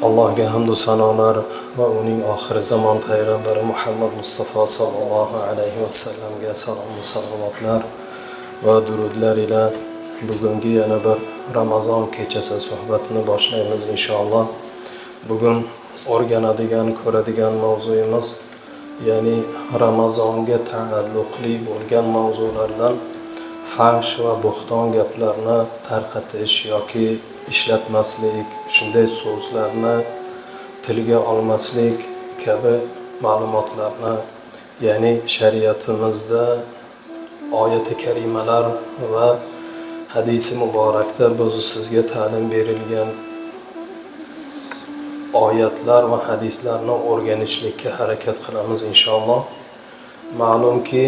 Allohga hamdu sanolar va uning oxir zamon payg'ambari Muhammad Mustafa sallallohu alayhi vasallamga salom va salovatlar va durudlar ila bugungi yana bir Ramazon kechasi suhbatini boshlaymiz inshaalloh. Bugun o'rganadigan, ko'radigan mavzuyimiz, ya'ni Ramazonga taalluqli bo'lgan mavzulardan fahsh va bo'xton gaplarni tarqatish yoki ishlatmaslik, shunday so'zlarni tilga olmaslik kabi ma'lumotlarni, ya'ni shariatimizda oyati karimalar va hadisi muborakda biz sizga ta'lim berilgan oyatlar va hadislarni o'rganishlikka harakat qilamiz inshaalloh. Ma'lumki,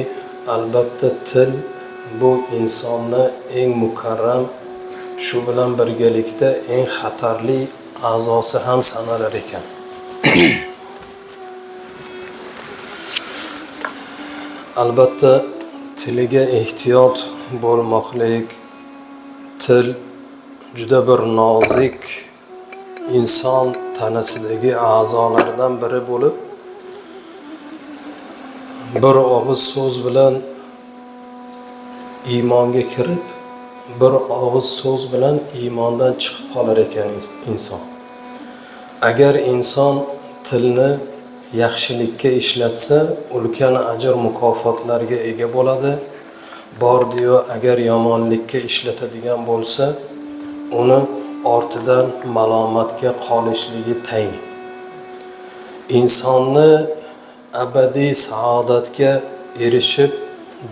albatta til bu insonni eng mukarram, shu bilan birgalikda eng xatarli a'zosi ham sanalar ekan. Albatta tiliga ehtiyot bo'lmoqlik, til juda bir nozik inson tanasidagi a'zolardan biri bo'lib, bir og'iz so'z bilan iymonga kirib, bir og'iz so'z bilan iymondan chiqib qolar ekan inson. Agar inson tilni yaxshilikka ishlatsa, ulkan ajr mukofotlarga ega bo'ladi. Bordiyu agar yomonlikka ishlatadigan bo'lsa, uni ortidan malomatga qolishligi tayin. Insonni abadiy saodatga erishib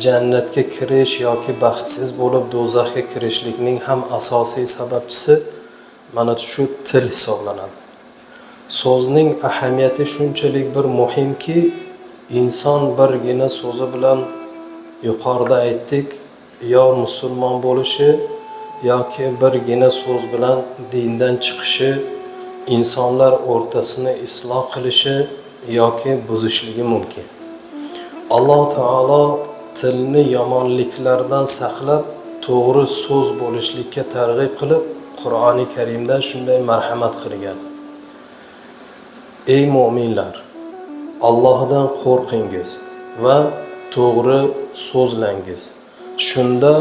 jannatga kirish yoki baxtsiz bo'lib do'zaxga kirishlikning ham asosiy sababchisi mana shu til hisoblanadi. So'zning ahamiyati shunchalik bir muhimki, inson birgina so'zi bilan, yuqorida aytdik, yo musulmon bo'lishi yoki birgina so'z bilan dindan chiqishi, insonlar o'rtasini isloh qilishi yoki buzishligi mumkin. Alloh taolo tilni yomonliklardan saqlab, to'g'ri so'z bo'lishlikka targ'ib qilib, Qur'oni Karimda shunday marhamat qilgan. Ey mo'minlar, Allohdan qo'rqingiz va to'g'ri so'zlangiz. Shunda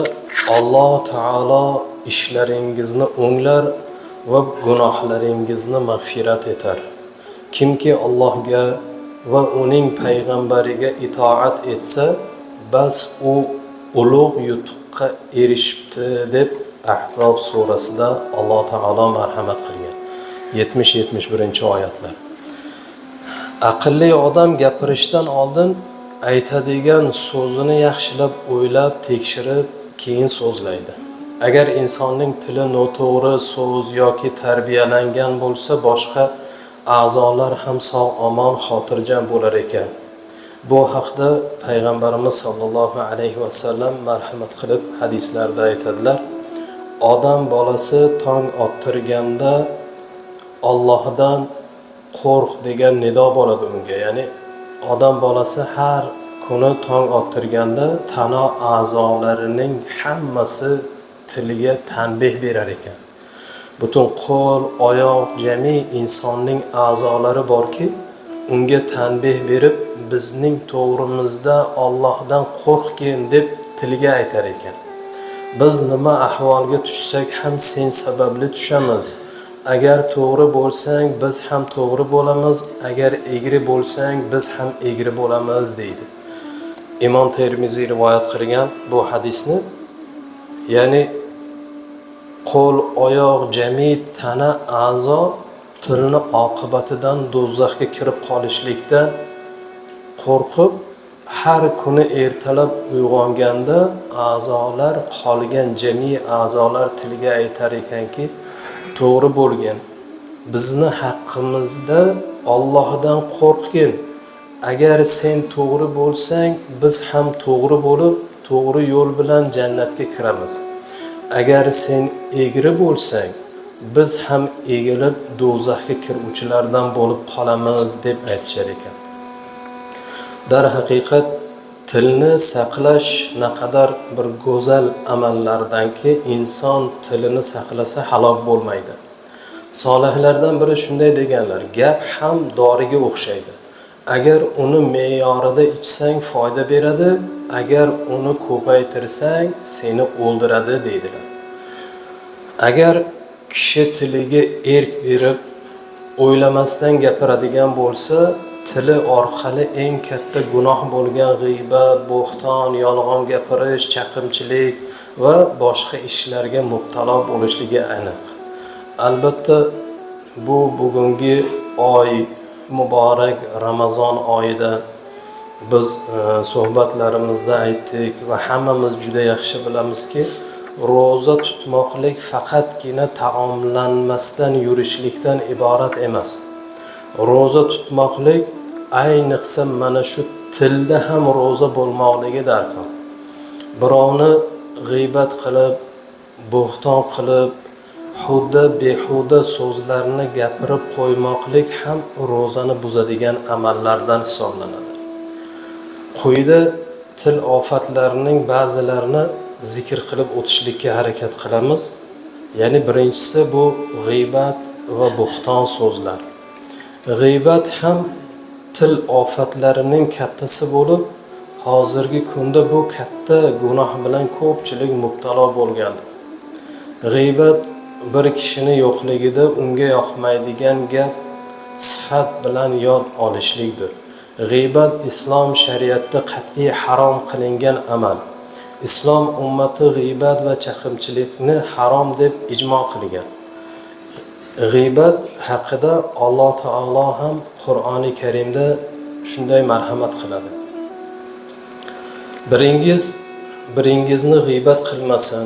Alloh taolo ishlaringizni o'nglar va gunohlaringizni mag'firat etar. Kimki Allohga va uning payg'ambariga itoat etsa, bas u ulug' yutuqqa erishibdi deb Ahzob surasida Alloh taolo marhamat qilgan. 70-71 oyatlar. Aqlli odam gapirishdan oldin aytadigan so'zini yaxshilab o'ylab, tekshirib, keyin so'zlaydi. Agar insonning tili noto'g'ri so'z yoki tarbiyalangan bo'lsa, boshqa a'zolar ham sog'-omon, xotirjam bo'lar ekan. Bu haqda payg'ambarimiz sollallohu alayhi vasallam marhamat qilib hadislarda aytadilar. Odam bolasi tong ottirganda Allohdan qo'rq degan nido bo'ladi unga. Ya'ni odam bolasi har kuni tong ottirganda tana a'zolarining hammasi tiliga tanbeh berar ekan. Butun qo'l, oyoq, jami insonning a'zolari borki, unga tanbeh berib, bizning to'g'rimizda Allohdan qo'rqgin deb tiliga aytar ekan. Biz nima ahvolga tushsak ham sen sababli tushamiz. Agar to'g'ri bo'lsang, biz ham to'g'ri bo'lamiz, agar egri bo'lsang, biz ham egri bo'lamiz deydi. Imom Termiziy rivoyat qilgan bu hadisni, ya'ni qo'l, oyoq, jami tana a'zo tilni oqibatidan do'zaxga kirib qolishlikdan qo'rqib, har kuni ertalab uyg'onganda a'zolar, qolgan jami a'zolar tiliga aytar ekanki, to'g'ri bo'lgan, bizni haqqimizda Allohdan qo'rqgin. Agar sen to'g'ri bo'lsang, biz ham to'g'ri bo'lib, to'g'ri yo'l bilan jannatga kiramiz. Agar sen egri bo'lsang, biz ham egilib do'zaxga kiruvchilardan bo'lib qolamiz deb aytishar ekan. Darhaqiqat tilni saqlash naqadar bir go'zal amallardanki, inson tilini saqlasa halok bo'lmaydi. Solihlardan biri shunday deganlar: gap ham doriga o'xshaydi. Agar uni me'yorida ichsang foyda beradi, agar uni ko'paytirsang seni o'ldiradi deydilar. Agar kishi tiliga erk berib o'ylamasdan gapiradigan bo'lsa, tili orqali eng katta gunoh bo'lgan g'iybat, bo'xton, yolg'on gapirish, chaqimchilik va boshqa ishlarga mubtalo bo'lishligi aniq. Albatta bu bugungi oy muborak Ramazon oyida biz suhbatlarimizda aytdik va hammamiz juda yaxshi bilamizki, ro'za tutmoqlik faqatgina taomlanmasdan yurishlikdan iborat emas. Ro'za tutmoqlik ayniqsa mana shu tilda ham ro'za bo'lmoqligi darkor. Birovni g'iybat qilib, bo'xton qilib, huda behuda so'zlarni gapirib qo'ymoqlik ham ro'zani buzadigan amallardan hisoblanadi. Quyida til ofatlarining ba'zilarini zikr qilib o'tishlikka harakat qilamiz. Ya'ni birinchisi bu g'iybat va bo'xton so'zlar. G'iybat ham til ofatlarining kattasi bo'lib, hozirgi kunda bu katta gunoh bilan ko'pchilik mubtalo bo'lgandir. G'iybat bir kishini yo'qligida unga yoqmaydigan gap, sifat bilan yod olishlikdir. G'iybat islom shariatida qat'iy harom qilingan amal. Islom ummati g'iybat va chaqimchilikni harom deb ijmo qilgan. G'iybat haqida Alloh taolo ham Qur'oni Karimda shunday marhamat qiladi. Biringiz biringizni g'iybat qilmasin.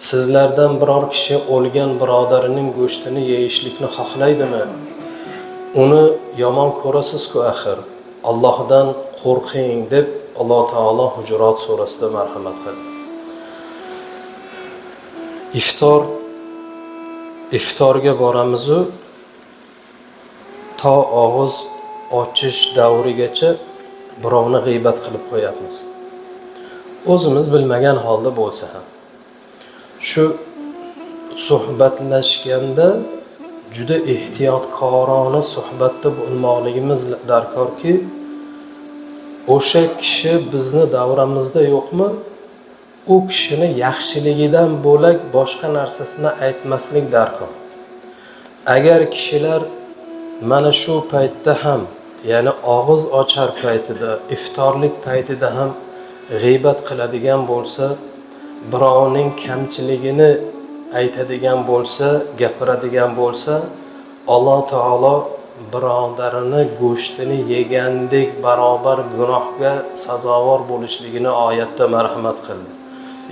Sizlardan biror kishi o'lgan birodarining go'shtini yeyishlikni xohlaydimi? Uni yomon ko'rasiz-ku axir. Allohdan qo'rqing deb Alloh taolo Hujurot surasida marhamat qildi. Iftorga boramiz-u, to og'iz ochish davrigacha birovni g'iybat qilib qo'yapmiz. O'zimiz bilmagan holda bo'lsa ham. Shu suhbatlashganda juda ehtiyotkorona suhbatda bo'lmoqligimiz darkorki, o'sha kishi bizni davramizda yo'qmi, u kishini yaxshiligidan bo'lak boshqa narsasini aytmaslik darkor. Agar kishilar mana shu paytda ham, ya'ni og'iz ochar paytida, iftorlik paytida ham g'iybat qiladigan bo'lsa, birovning kamchiligini aytadigan bo'lsa, gapiradigan bo'lsa, Alloh taolo birodarini go'shtini yegandek barobar gunohga sazovor bo'lishligini oyatda marhamat qildi.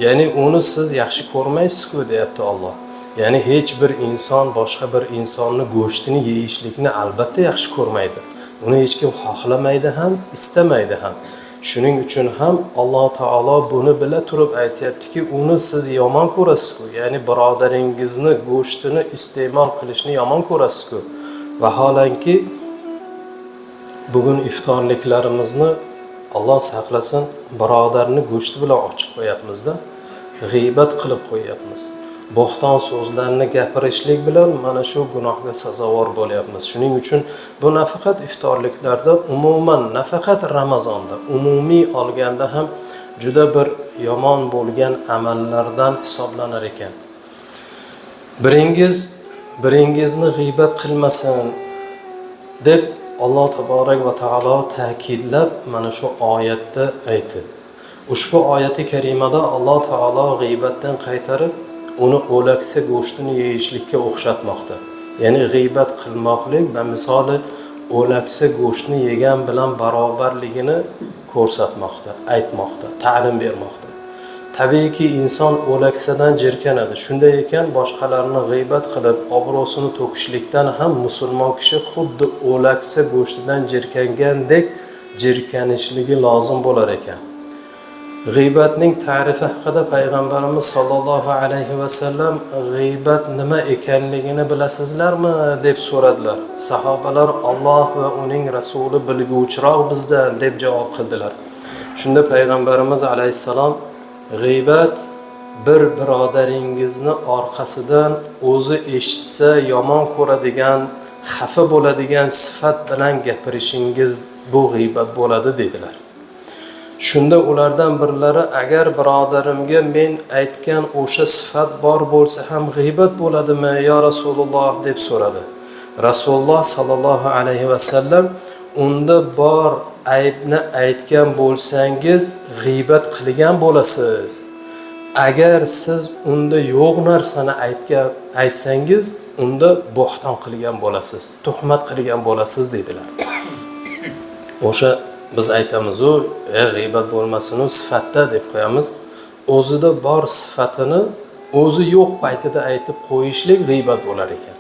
Ya'ni uni siz yaxshi ko'rmaysiz-ku deyapti Alloh. Ya'ni hech bir inson boshqa bir insonni go'shtini yeyishlikni albatta yaxshi ko'rmaydi. Uni hech kim xohlamaydi ham, istamaydi ham. Shuning uchun ham Alloh taolo buni bila turib aytayaptiki, uni siz yomon ko'rasiz-ku. Ya'ni birodaringizni go'shtini iste'mol qilishni yomon ko'rasiz-ku. Vaholanki bugun iftorliklarimizni Alloh saqlasin, birodarni go'shti bilan ochib qo'yapmiz-da, g'iybat qilib qo'yapmiz. Bo'xton so'zlarni gapirishlik bilan mana shu gunohga sazovor bo'lyapmiz. Shuning uchun bu nafaqat iftorliklarda, umuman nafaqat Ramazonda, umumiy olganda ham juda bir yomon bo'lgan amallardan hisoblanar ekan. Biringiz biringizni g'iybat qilmasin deb Alloh taborak va taolo ta'kidlab mana shu oyatda aytdi. Ushbu oyati karimada Alloh taolo g'iybatdan qaytarib, uni o'laksa go'shtini yeyishlikka o'xshatmoqda. Ya'ni g'iybat qilmoqlik va misoli o'laksa go'shtni yegan bilan barobarligini ko'rsatmoqda, aytmoqda, ta'lim bermoqda. Tabiiyki inson o'laksadan jirkanadi. Shunday ekan, boshqalarni g'iybat qilib, obro'sini to'kishlikdan ham musulmon kishi xuddi o'laksa go'shtidan jirkangandek jirkanishligi lozim bo'lar ekan. G'iybatning ta'rifi haqida payg'ambarimiz sollallohu alayhi vasallam g'iybat nima ekanligini bilasizlarmi deb so'radilar. Sahobalar Alloh va uning rasuli bilguvchiroq bizdan deb javob qildilar. Shunda payg'ambarimiz alayhissalom g'iybat Bir birodaringizni orqasidan o'zi eshitsa yomon ko'radigan, xafa bo'ladigan sifat bilan gapirishingiz bu g'iybat bo'ladi dedilar. Shunda ulardan birlari, agar birodarimga men aytgan o'sha sifat bor bo'lsa ham g'iybat bo'ladimi, yo Rasululloh, deb so'radi. Rasululloh sallallohu alayhi va sallam, unda bor aybni aytgan bo'lsangiz g'iybat qilgan bo'lasiz. Agar siz unda yo'q narsani aytsangiz, unda bo'xton qilgan bo'lasiz, tuhmat qilgan bo'lasiz dedilar. O'sha biz aytamiz-u, g'iybat bo'lmasin-u sifatda deb qo'yamiz. O'zida bor sifatini o'zi yo'q paytida aytib qo'yishlik g'iybat bo'lar ekan.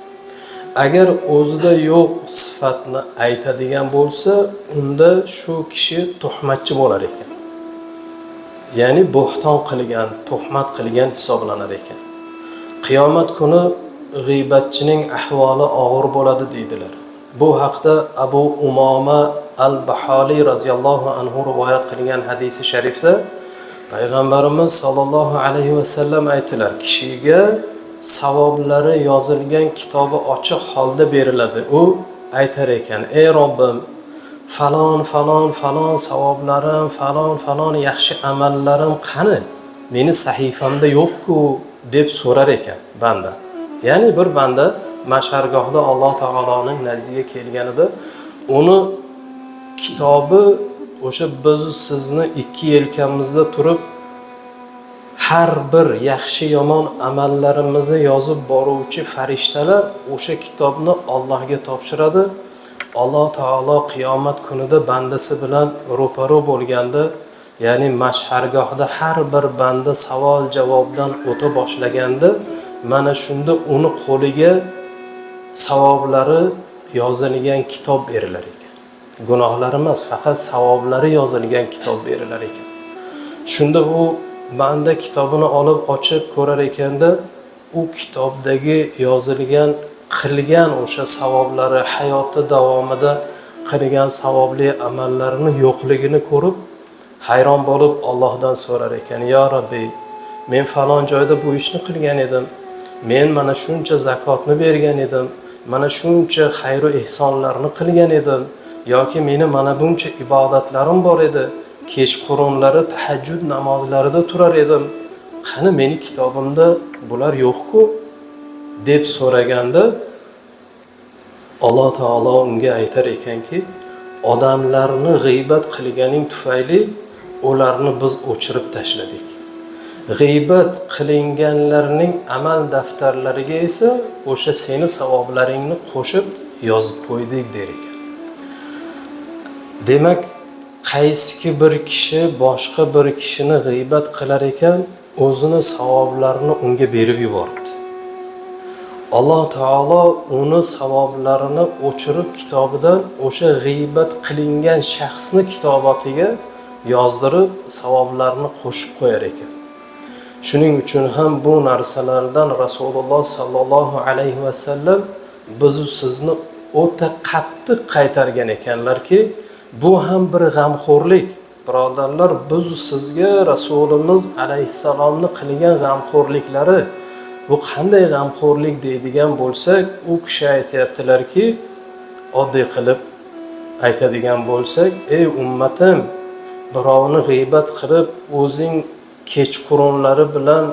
Agar o'zida yo'q sifatni aytadigan bo'lsa, unda shu kishi tuhmatchi bo'lar ekan. Ya'ni bo'xton qilgan, tuhmat qilgan hisoblanar ekan. Qiyomat kuni g'iybatchining ahvoli og'ir bo'ladi deydilar. Bu haqda Abu Umoma al-Baholi radhiyallohu anhu rivoyat qilgan hadisi sharifda payg'ambarimiz sollallohu alayhi va sallam aytdilar: kishiga savoblari yozilgan kitobi ochiq holda beriladi. U aytar ekan: ey Robbim, falon falon falon savoblarim, falon falon yaxshi amallarim qani? Meni sahifamda yo'q-ku, deb so'rar ekan banda. Ya'ni bir banda mashargohda Alloh taoloning nazdiga kelganida uni kitobi o'sha biz sizni ikki yelkamizda turib har bir yaxshi yomon amallarimizni yozib boruvchi farishtalar o'sha kitobni Allohga topshiradi. Alloh taolo qiyomat kunida bandasi bilan ro'paro bo'lganda, ya'ni mashhargohda har bir banda savol javobdan o'ta boshlaganda, mana shunda uni qo'liga savoblari yozilgan kitob berilar ekan. Gunohlari emas, faqat savoblari yozilgan kitob berilar ekan. Shunda u banda kitobini olib ochib ko'rar ekanda, u kitobdagi yozilgan qilgan o'sha savoblari, hayoti davomida qilgan savobli amallarini yo'qligini ko'rib, hayron bo'lib Allohdan so'rar ekan: "Ya Rabbi, men falon joyda bu ishni qilgan edim. Men mana shuncha zakotni bergan edim, mana shuncha xayru ehsonlarni qilgan edim, yoki meni mana buncha ibodatlarim bor edi. Kechqurunlari tahajjud namozlarida turar edim. Qani, meni kitobimda bular yo'q-ku?" deb so'raganda, Alloh taolo unga aytar ekanki, odamlarni g'iybat qilganing tufayli ularni biz o'chirib tashladik. G'iybat qilinganlarning amal daftarlariga esa o'sha seni savoblaringni qo'shib yozib qo'ydik der ekan. Demak, qaysiki bir kishi boshqa bir kishini g'iybat qilar ekan, o'zini savoblarini unga berib yuboribdi. Alloh taolo uni savoblarini o'chirib kitobidan o'sha g'iybat qilingan shaxsni kitobotiga yozdirib, savoblarni qo'shib qo'yar ekan. Shuning uchun ham bu narsalardan Rasululloh sallallohu alayhi va sallam bizu sizni o'ta qattiq qaytargan ekanlarki, bu ham bir g'amxo'rlik. Birodarlar, bizu sizga Rasulimiz alayhissalomni qilgan g'amxo'rliklari, bu qanday g'amxo'rlik deydigan bo'lsak, u kishi aytayaptilarki, oddiy qilib aytadigan bo'lsak, ey ummatim, birovni g'iybat qilib o'zing kechqurunlari bilan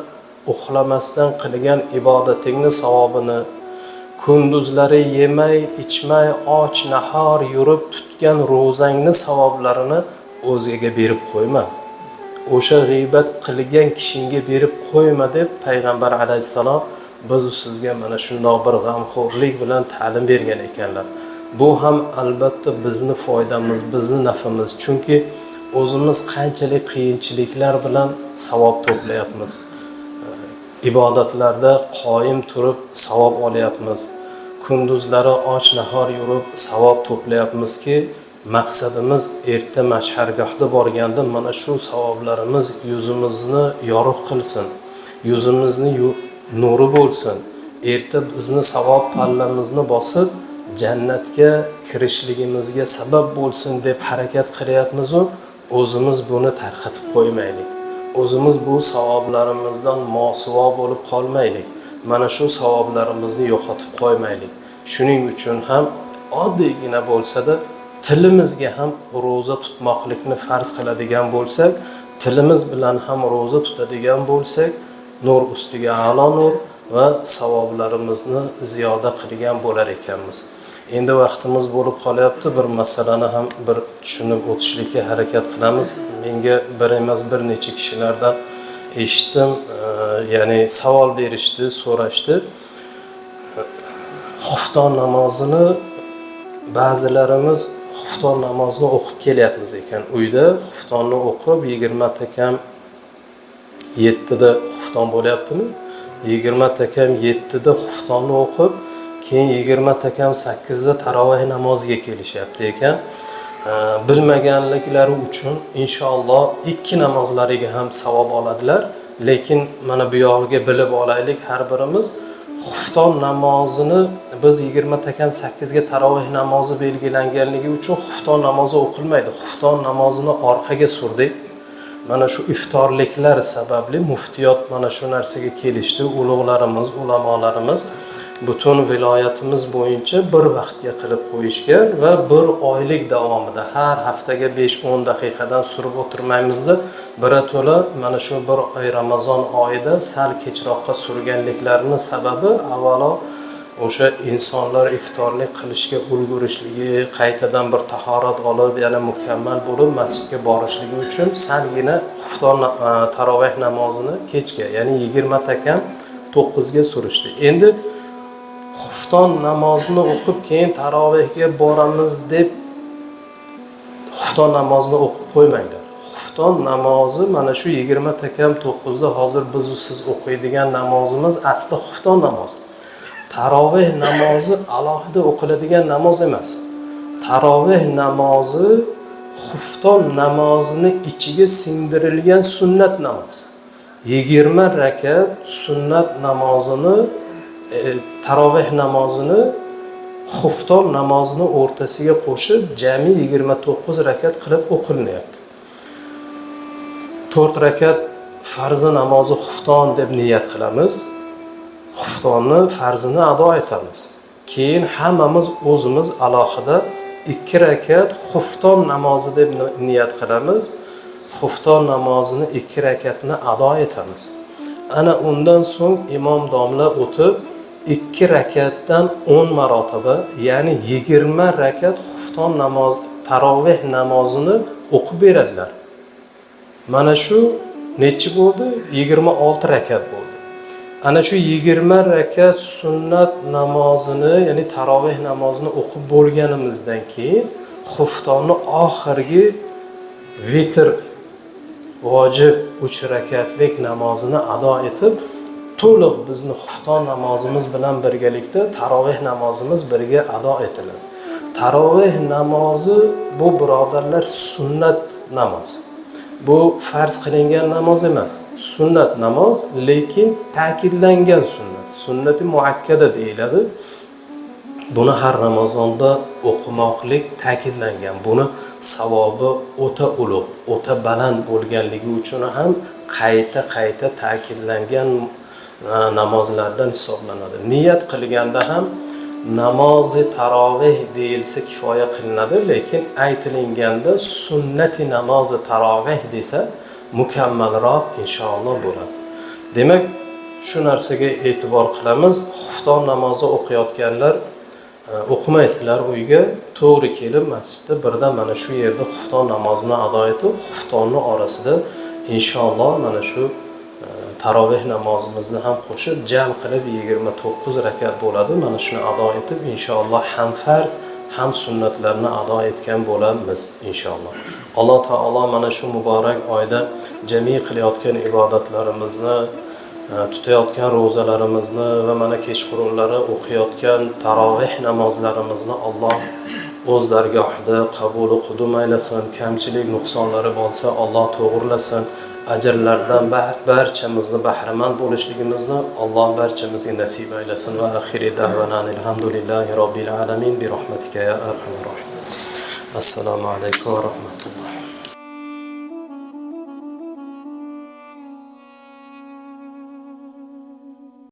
uxlamasdan qilgan ibodatingni savobini, kunduzlari yemay ichmay och nahor yurib tutgan ro'zangni savoblarini o'ziga berib qo'yma, o'sha g'iybat qilgan kishingga berib qo'yma deb payg'ambar alayhissalom biz sizga mana shundoq bir g'amxo'rlik bilan ta'lim bergan ekanlar. Bu ham albatta bizni foydamiz, bizni nafimiz, chunki o'zimiz qanchalik qiyinchiliklar bilan savob to'playapmiz, ibodatlarda qoyim turib savob olyapmiz, kunduzlari och nahor yurib savob to'playapmizki, maqsadimiz erta mashhargohda borganda mana shu savoblarimiz yuzimizni yorug' qilsin, yuzimizni nuri bo'lsin, erta bizni savob pallamizni bosib jannatga kirishligimizga sabab bo'lsin deb harakat qilyapmiz-u, o'zimiz buni tarqatib qo'ymaylik. O'zimiz bu savoblarimizdan mosuvo bo'lib qolmaylik. Mana shu savoblarimizni yo'qotib qo'ymaylik. Shuning uchun ham oddiygina bo'lsa-da tilimizga ham ro'za tutmoqlikni farz qiladigan bo'lsak, tilimiz bilan ham ro'za tutadigan bo'lsak, nur ustiga a'lo nur va savoblarimizni ziyoda qilgan bo'lar ekanmiz. Endi vaqtimiz bo'lib qolyapti, bir masalani ham bir tushunib o'tishlikka harakat qilamiz. Menga bir emas, bir necha kishilardan eshitdim, ya'ni savol berishdi, so'rashdi. Xufton namozini ba'zilarimiz xufton namozini o'qib kelyapmiz ekan uyda. Xuftonni o'qib 20 kam 7da xufton bo'lyaptimi? 20 kam 7da xuftonni o'qib, keyin 20 kam 8da taroveh namoziga kelishyapti ekan. Bilmaganliklari uchun inshaalloh ikki namozlariga ham savob oladilar. Lekin mana bu yog'iga bilib olaylik har birimiz. Xufton namozini biz 20 kam 8ga taroveh namozi belgilanganligi uchun xufton namozi o'qilmaydi. Xufton namozini orqaga surdik. Mana shu iftorliklar sababli muftiyot mana shu narsaga kelishdi. Ulug'larimiz, ulamolarimiz butun viloyatimiz bo'yicha bir vaqtga qilib qo'yishgan va bir oylik davomida har haftaga 5-10 daqiqadan surib o'tirmaymizda, birato'la mana shu bir oy Ramazon oyida sal kechroqqa surganliklarini sababi avvalo o'sha insonlar iftorlik qilishga ulgurishligi, qaytadan bir tahorat olib, yana mukammal bo'lib masjidga borishligi uchun salgina xufton taroveh namozini kechga, ya'ni 20 kam 9ga surishdi. Endi xufton namozini o'qib keyin tarovehga boramiz deb xufton namozini o'qib qo'ymanglar. Xufton namozi mana shu 20 kam 9da hozir biz siz o'qiydigan namozimiz asli xufton namozi. Taroveh namozi alohida o'qiladigan namoz emas. Taroveh namozi xufton namozini ichiga singdirilgan sunnat namozi. 20 rakat sunnat namozini, taroveh namozini xufton namozini o'rtasiga qo'shib jami 29 rakat qilib o'qilinyapti. 4 rakat farzi namozi xufton deb niyat qilamiz. Xuftonni farzini ado etamiz. Keyin hammamiz o'zimiz alohida 2 rakat xufton namozi deb niyat qilamiz. Xufton namozini 2 rakatni ado etamiz. Ana undan so'ng imom domla o'tib 2 rakatdan 10 marotaba, ya'ni 20 rakat xufton namoz, taroveh namozini o'qib beradilar. Mana shu nechi bo'ldi? 26 rakat bo'ldi. Ana shu 20 rakat sunnat namozini, ya'ni taroveh namozini o'qib bo'lganimizdan keyin xuftonni oxirgi vitr vojib 3 rakatlik namozini ado etib, to'liq bizni xufton namozimiz bilan birgalikda taroveh namozimiz birga ado etiladi. Taroveh namozi bu, birodarlar, sunnat namoz. Bu farz qilingan namoz emas, sunnat namoz, lekin ta'kidlangan sunnat, sunnati muakkada deyiladi. Buni har Ramazonda o'qimoqlik ta'kidlangan. Buni savobi o'ta ulug', o'ta baland bo'lganligi uchun ham qayta-qayta ta'kidlangan namozlardan hisoblanadi. Niyat qilganda ham namozi taroveh deyilsa kifoya qilinadi, lekin aytilinganda sunnati namozi taroveh desa mukammalroq inshaalloh bo'ladi. Demak, shu narsaga e'tibor qilamiz. Xufton namozi o'qiyotganlar, o'qimaysizlar uyga, to'g'ri kelib masjidda birdan mana shu yerda xufton namozini ado etib, xuftonni orasida inshaalloh mana shu taroveh namozimizni ham qo'shib jam qilib 29 rakat bo'ladi. Mana shuni ado etib inshaalloh ham farz ham sunnatlarni ado etgan bo'lamiz inshaalloh. Alloh taolo mana shu muborak oyda jami qilayotgan ibodatlarimizni, tutayotgan ro'zalarimizni va mana kechqurunlari o'qiyotgan taroveh namozlarimizni Alloh o'z dargohida qabuli qudum aylasin. Kamchilik nuqsonlari bo'lsa Alloh to'g'rilasin. Ajrlardan barchamizni bahramand bo'lishligimizni Alloh barchamizga nasib aylasin. Va axiri da'vana alhamdulillahi robbil alamin bi rahmatika ya arhamar rohimin. Assalomu alaykum va rahmatulloh.